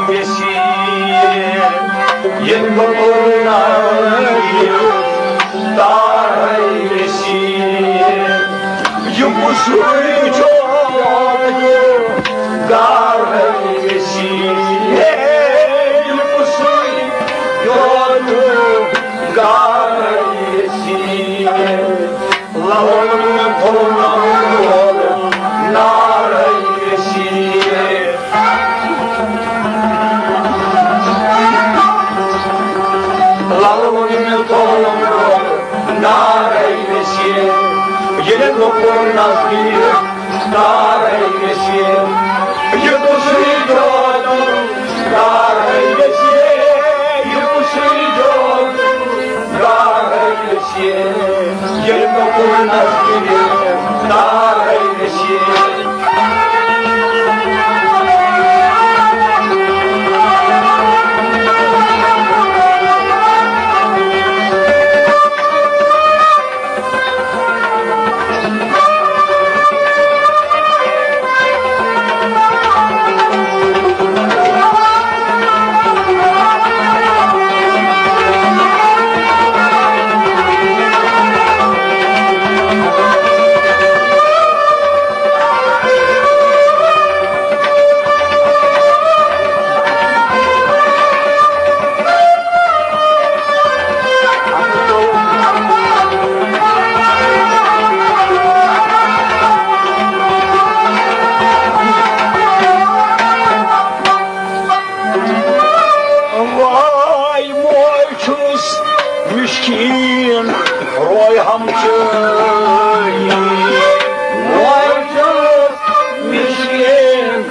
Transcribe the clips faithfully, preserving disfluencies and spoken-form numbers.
ویسی، ییٚلہِ بہٕ کوٚرُن یہِ تارے ویسی، یہِ کُسُے چھُ گارے ویسی، ہے، یہِ کُسُے چھُ گارے ویسی۔ لَوَن تھوٚو نارے ویسی۔ لَوَن تھوٚو نارے ویسی۔ ییٚلہِ لوٚکُن نزدیٖک تارے ویسی۔ یہِ کُسُے جادوٗ تارے ویسی۔ یہِ کُسُے جادوٗ تارے ویسی۔ ییٚلہِ بہٕ کُن نظرِ دِمہٕ، تارے ویسی۔ واے موے چھُس مِشکیٖن روے ہم چٲری۔ موے چھُس مِشکیٖن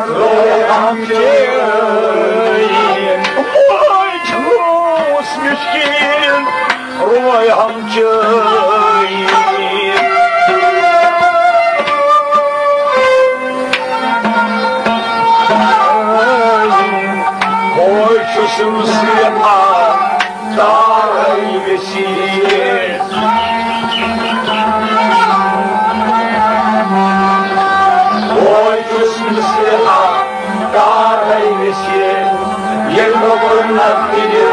روے ہم چٲری۔ موے چھُس مِشکیٖن روے ہم چٲری۔ موے چھُس مِشکیٖن تارے ویسی۔ بوے چھُس مِشکیٖن تارے ویسی۔ ییٚلہِ بہٕ کوٚر نظرِ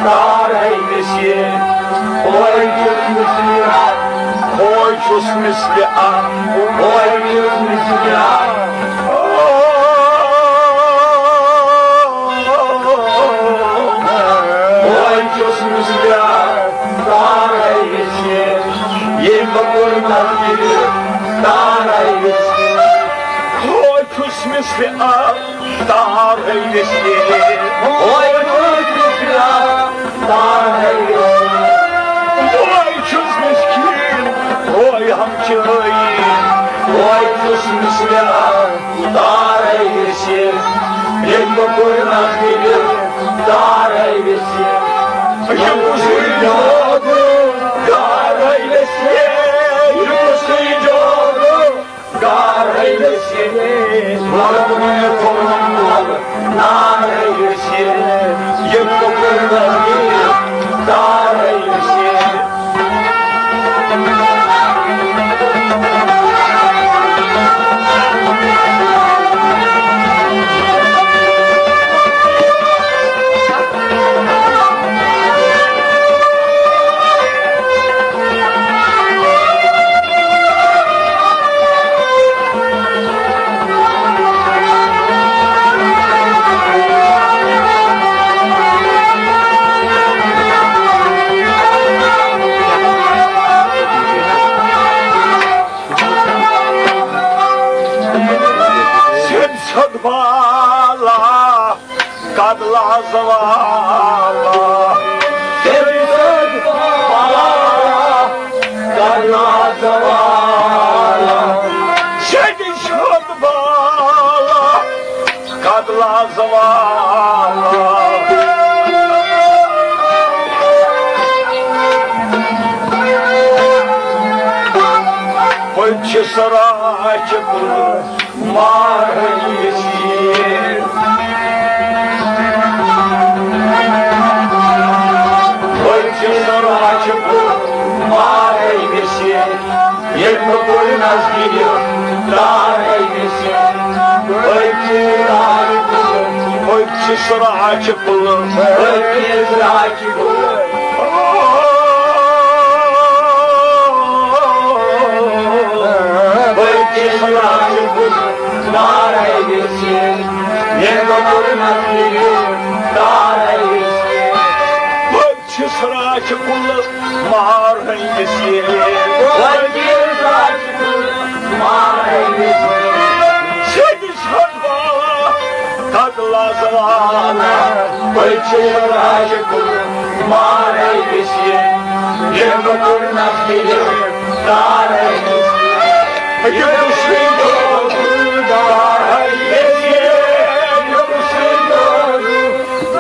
تارے ویسی۔ بوے چھُس مِشکیٖن، بوے چھُس مِشکیٖن، بوے چھُس مِشکیٖن۔ بوے چھُس مِشکیٖن تارے ویسی۔ ییٚلہِ بہٕ کوٚر نظرِ تارے ویسی۔ بوے چھُس مِشکیٖن تارے ویسی۔ بوے چھُس مِشکیٖن تارے ویسی۔ بوے چھُس مِشکیٖن، بوے ہم چٲری۔ بوے چھُس مِشکیٖن تارے ویسی۔ ییٚلہِ بہٕ کوٚر نظرِ تارے ویسی۔ یہِ کُسُے جادوٗ تارے ویسی۔ یہِ کُسُے جادوٗ تارے ویسی۔ لَوَن تھوٚو نارے ویسی۔ یہِ کُسُے جادوٗ تارے ویسی۔ سیوٚد سیوٚد بالا، قد لازوالا۔ سیوٚد سیوٚد بالا، قد لازوالا۔ سیوٚد سیوٚد بالا، قد لازوالا۔ پٔتۍ چھِ سراچہِ پُل مارٕنۍ یژھِ۔ پٔتۍ چھِ سراچہِ پُل مارٕنۍ یژھِ۔ ییٚلہِ بہٕ کُل نظرِ تارے ویسی۔ پٔتۍ چھِ سراچہِ پُل، پٔتۍ سراچ کُلہٕ۔ بٔلۍ چھِ سراچ کُلہٕ۔ بٔلۍ چھِ سراچ کُلہٕ۔ مارے گٔژھِتھ۔ ییٚمہِ کوٚر نظرِ تارے گٔژھِتھ۔ بٔلۍ چھِ سراچ کُلہٕ۔ مار ہٲوِس یہِ۔ بٔلۍ چھِ سراچ کُلہٕ۔ مارے گٔژھِتھ۔ سیٚدِس ہن بالا۔ کتھ لازوانا، بٔلۍ چھِ راج کُن مارے گٔژھِتھ، ییٚمہِ کُن نظرِ تارے گٔژھِتھ۔ ییٚمہِ سۭتۍ دارے گٔژھِتھ، ییٚمہِ سۭتۍ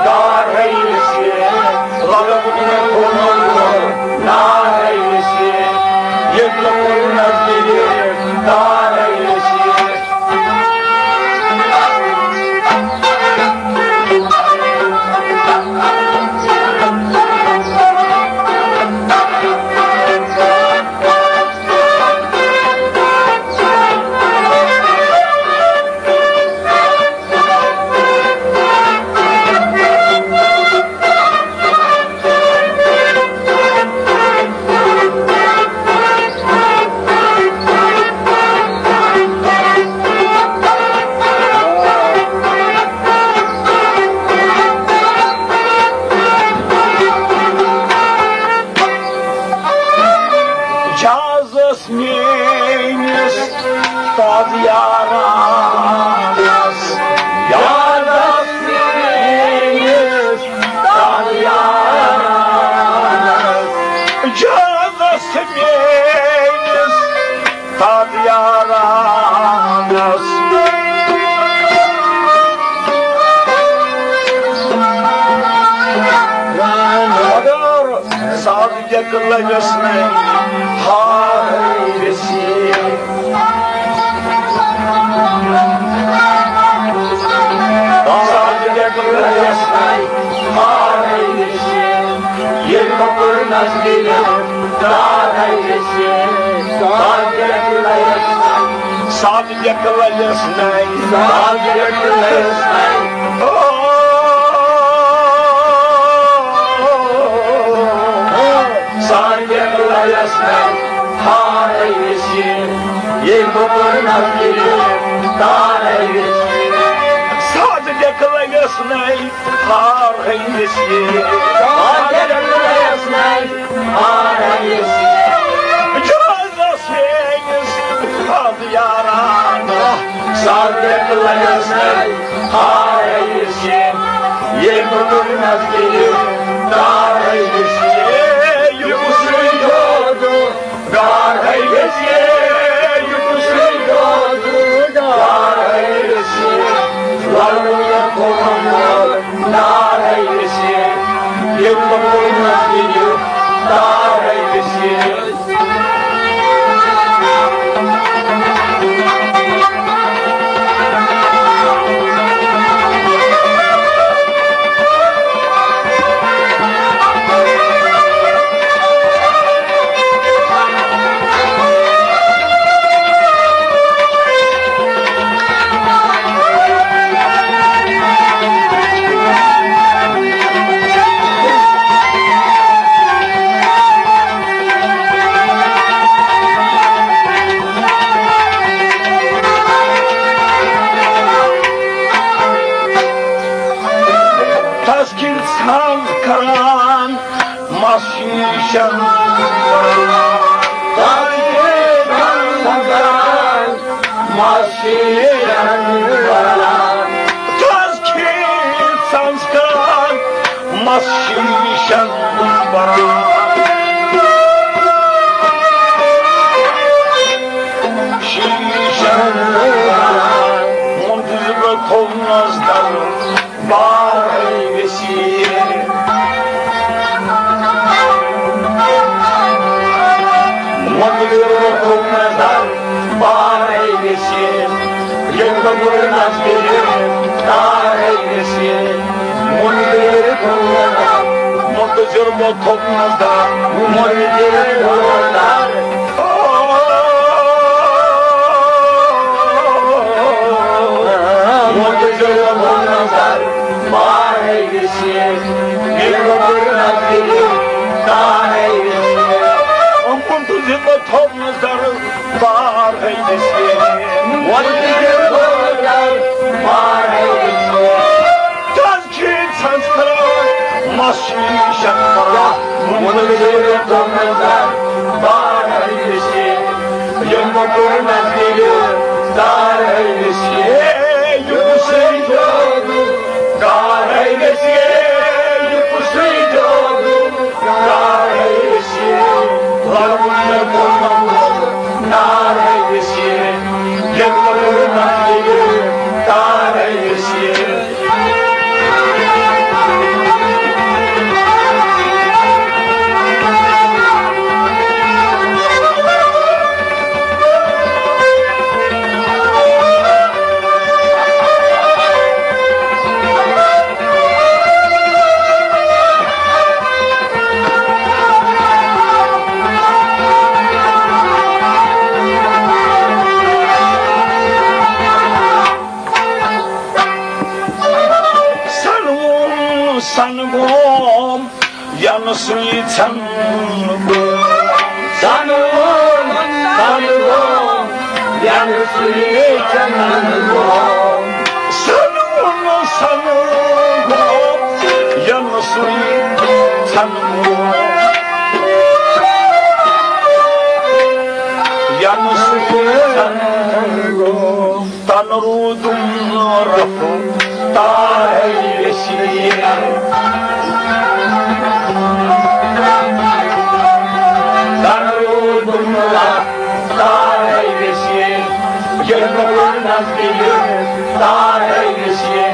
دارے گٔژھِتھ، لگن نارے گٔژھِتھ، ییٚمہِ کُن نظرِ تارے گٔژھِتھ۔ جازس میٲنِس تازٕ یارانس، جازس میٲنِس تازٕ یارانس، جازس میٲنِس تازٕ یارانس۔ مگر سازٕ ڈٮ۪کہٕ لگس نَے ہارے گٔژھِتھ۔ سازٕ ڈٮ۪کہٕ لگس نَے ہارے گٔژھِتھ۔ ییٚلہِ مۄکُر نظرِ تارے گٔژھِتھ۔ سازٕ ڈٮ۪کہٕ لگس نَے۔ سازٕ ڈٮ۪کہٕ لگس نَے۔ سازٕ ڈٮ۪کہٕ لگس نَے۔ سازٕ ڈٮ۪کہٕ لگس نَے۔ ہارے گٔژھِتھ۔ ییٚلہِ مۄکُر نظرِ تارے گٔژھِتھ۔ سازٕ ڈٮ۪کہٕ لگس نَے۔ ہار ہٲوِس یہِ۔ ہار ہٲوِس نَے۔ ہار ہٲوِس یہِ۔ جوزس میٲنِس ہز یاران۔ سازٕ ڈٮ۪کہٕ لگس نَے۔ ہار ہٲوِس یہِ۔ ییٚمہِ مۄکُر نظرِ تارے گٔژھِتھ۔ یہِ کُس یوت گار ہے گژھِ، یہِ کُس گار ہے گژھِ، لڑوُن کوٚرُن نار ہے گژھِ، ییٚمہِ کوٚرُن یہِ نار ہے گژھِ۔ تسکین سان کران مس شیشن بران۔ تسکین سان کران مس شیشن بران۔ تسکین سان کران مس شیشن بران۔ شیشن بران۔ منتظر بہٕ تھوٚونس در۔ بارے وسیع۔ مۄکلیو حُکمہٕ در بارے وسیع۔ ییٚلہِ بہٕ گُرنس گِرِ تارے وسیع۔ مُنکر حُکمہٕ در۔ مُنتظر بہٕ حُکمہٕ در۔ مُنکر حُکمہٕ در۔ مُنتظر بہٕ حُکمہٕ در۔ بارے گژھِ، ییٚلہِ بہٕ پٔرنَس گٔیہِ، تارے گژھِ۔ یِمَن تُلزِ بہٕ تھوٚونَس درٕ، بارے گژھِ۔ وۄنۍ تہِ ییٚلہِ بہٕ پٔرنَس درٕ، بارے گژھِ۔ تَس چھِ سنسکار، مَس چھِ شنکار، وۄنۍ تہِ ییٚلہِ بہٕ پٔرنَس درٕ، بارے گژھِ۔ یِم کوٚر نظرِ تارے ویسے، یہِ کُسٕے جادوٗ کارے ویسے، یہِ کُسٕے جادوٗ کارے ویسے، لَڑوُن مےٚ کوٚرمُت نارے ویسے، یِم کوٚر نظرِ تارے ویسے۔ سنوم سنگوم ینہٕ سُے ژھٮ۪ن گوٚو۔ سنوم سنگوم ینہٕ سُے ژھٮ۪ن گوٚو۔ سنوم سنگوم ینہٕ سُے ژھٮ۪ن گوٚو۔ ینہٕ سُے ژھٮ۪ن گوٚو۔ تن روٗدُم رفو تارے ویسے۔ تن روٗدُم رفو تارے ویسے۔ ییٚلہِ بہٕ پٔرنَس گٔیہِ تارے ویسے۔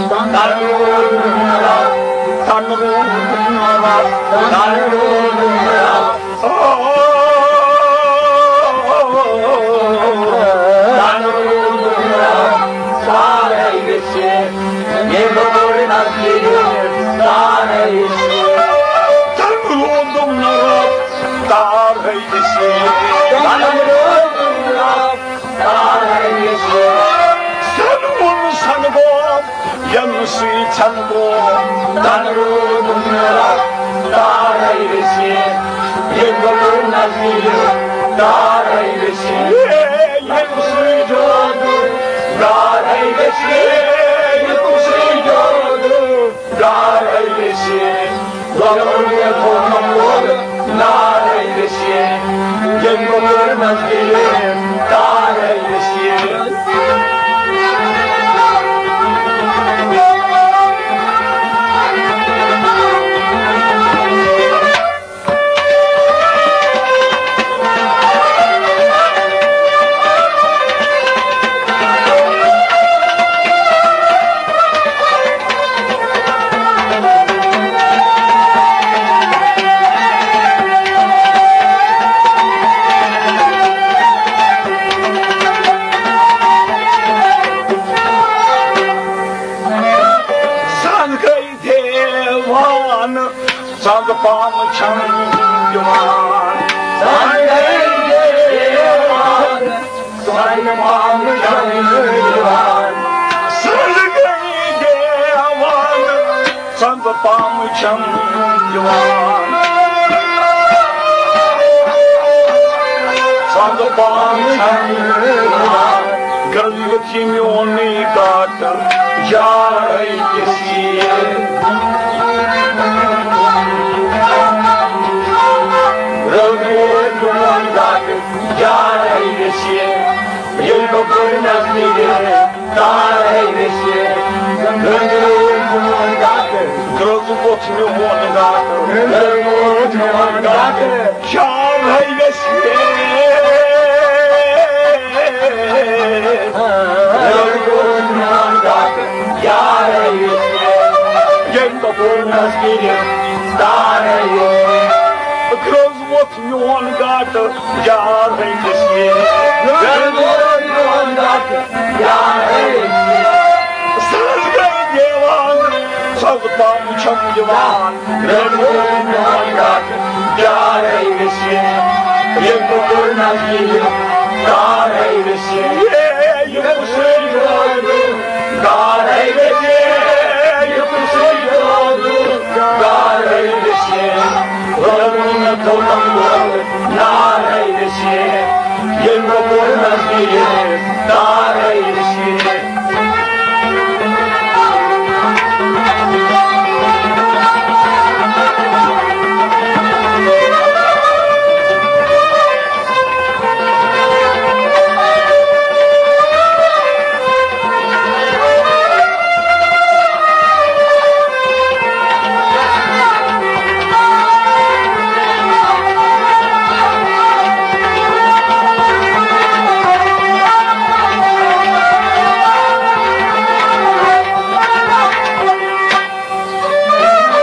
تن روٗدُم رفو، تن روٗدُم رفو، تن روٗدُم رفو۔ تن روٗدُم نہٕ رب تارے ویسے، ییٚمہِ بہٕ نظرِ تارے ویسے۔ تن روٗدُم نہٕ رب تارے ویسے۔ تن روٗدُم نہٕ رب تارے ویسے۔ سن ووٚن سن گوٚو۔ ینہٕ سُے ژھٮ۪ن گوٚو۔ تن روٗدُم نہٕ رب تارے ویسے۔ ییٚلہِ بہٕ نظرِ تارے ویسے۔ ییٚمہِ سُے جادوٗ تارے ویسے۔ ییٚمہِ سُے جادوٗ تارے ویسے۔ لۄکُٹ مےٚ تھوٚو نمبر نارے ویسے، ییٚمہِ بہٕ نظرِ تارے ویسے۔ سنٛد گٔے دیوان، سنٛد پامہٕ چھَم دِوان۔ سنٛد گٔے دیوان، سنٛد پامہٕ چھَم دِوان۔ سنٛد گٔے دیوان، سنٛد پامہٕ چھَم دِوان۔ سنٛد پامہٕ چھَم دِوان۔ گٔلیُت یہِ میونُے گاٹہٕ یارے کِس یِیہِ۔ گٔلیُت میون گاٹہٕ یارے کِس یِیہِ۔ ییٚلہِ بہٕ پٔرنَس نیرٕ تارے ویسے۔ گٔلیُت میون گاٹہٕ۔ درٛوٚگ ووٚتھ میون گاٹہٕ۔ درٛوٚگ ووٚتھ میون گاٹہٕ۔ یارے ویسے۔ یارے ویسے۔ ییٚمہِ دۄہ پوٚر نظرِ تارے ویسے۔ درٛوٚگ ووٚتھ میون گاٹہٕ یارے ویسے۔ میون گاٹہٕ یارے ویسے۔ سنٛد گٔے دیوان، سنٛد پامہٕ چھَم دِوان۔ رٔٹ وۄنۍ میون گاٹہٕ، یارے ویسے۔ ییٚلہِ بہٕ پوٚر نظرِ تارے ویسے۔ یہِ کُسٕے روزٕ، تارے ویسے۔ یہِ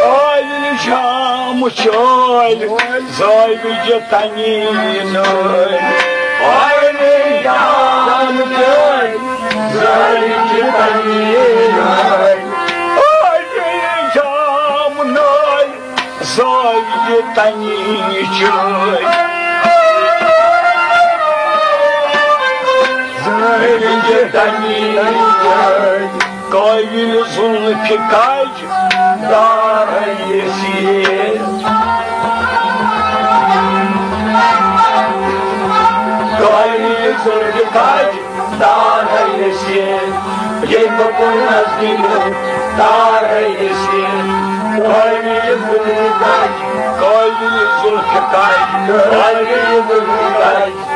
عٲلۍ شام چٲلۍ، زٲوِج تنی نٲلۍ۔ عٲلۍ شام چٲلۍ، زٲوِج تنی نٲلۍ۔ عٲلۍ شام نٲلۍ، زٲوِج تنی چٲلۍ۔ زٲوِج تنی چٲلۍ۔ قٲیِل زُلفہِ کاجہِ دارے یسیر۔ قٲیِل زُلفہِ کاجہِ دارے یسیر۔ ییٚلہِ بہٕ کُن نزدیٖک دارے یسیر۔ قٲیِل زُلفہِ کاجہِ، قٲیِل زُلفہِ کاجہِ، قٲیِل زُلفہِ کاجہِ۔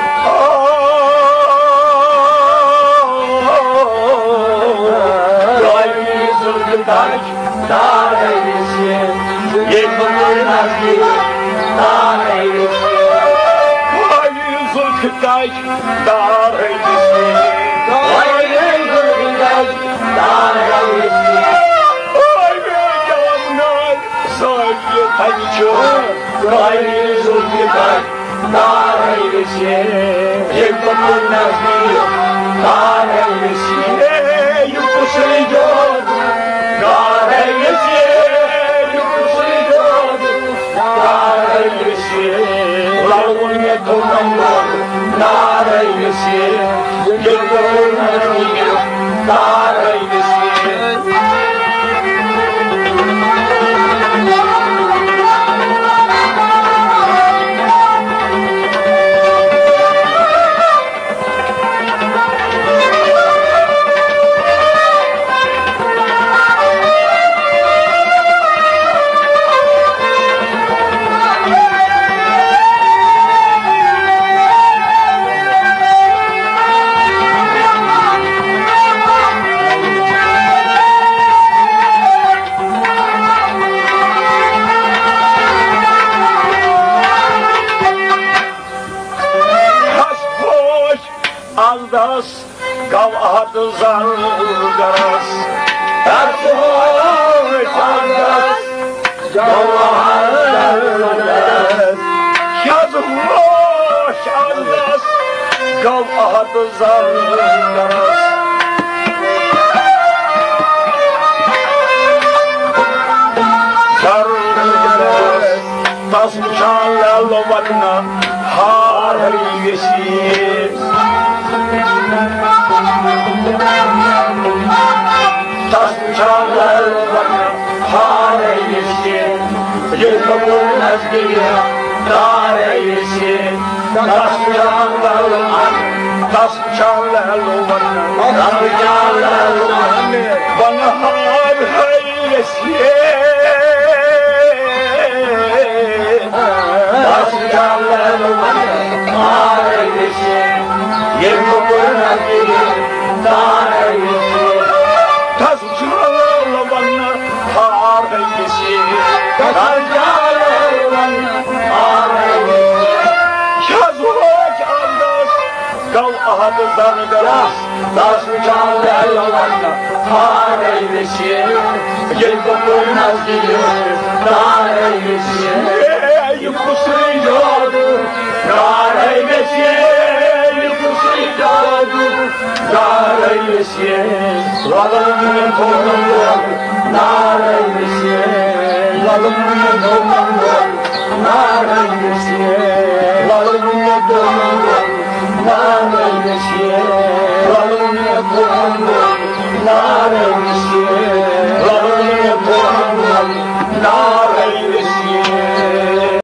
دارے یسیر۔ ییٚلہِ بہٕ کُن نزدیٖک دارے یسیر۔ اے، یہِ کُسُے جادوٗ دارے یسیر، یہِ کُسُے جادوٗ دارے یسیر۔ لَڑُن مےٚ تھوٚو نمبر دارے یسیر۔ ییٚلہِ بہٕ کُن نزدیٖک دارے یسیر۔ اَزدَس گوٚو اَتھ زَرگَرَس۔ اَزدَس گوٚو اَتھ زَرگَرَس۔ کیٛازِ ہوش اَزدَس گوٚو اَتھ زَرگَرَس۔ زَرگَرَس۔ تس وٕچھان لالو ونان ہارے ویسے۔ تس وٕچھان لالو ونان ہارے ویسے۔ ییٚلہِ بہٕ گوٚو نزدیٖک تارے ویسے۔ تس وٕچھان لالو ونان، تس وٕچھان لالو ونان، تس وٕچھان لالو ونان، ونان ہارے ویسے۔ گوٚو احد زنگلس، تس وٕچھان لالو ونان ہارے ویسے۔ ییٚلہِ بہٕ کُن نزدیٖک تارے ویسے۔ اے، یہِ کُسُے جادوٗ دارے ویسے، یہِ کُسُے جادوٗ دارے ویسے۔ لَلَن مےٚ تھوٚو نارے ویسے، لَلَن مےٚ تھوٚو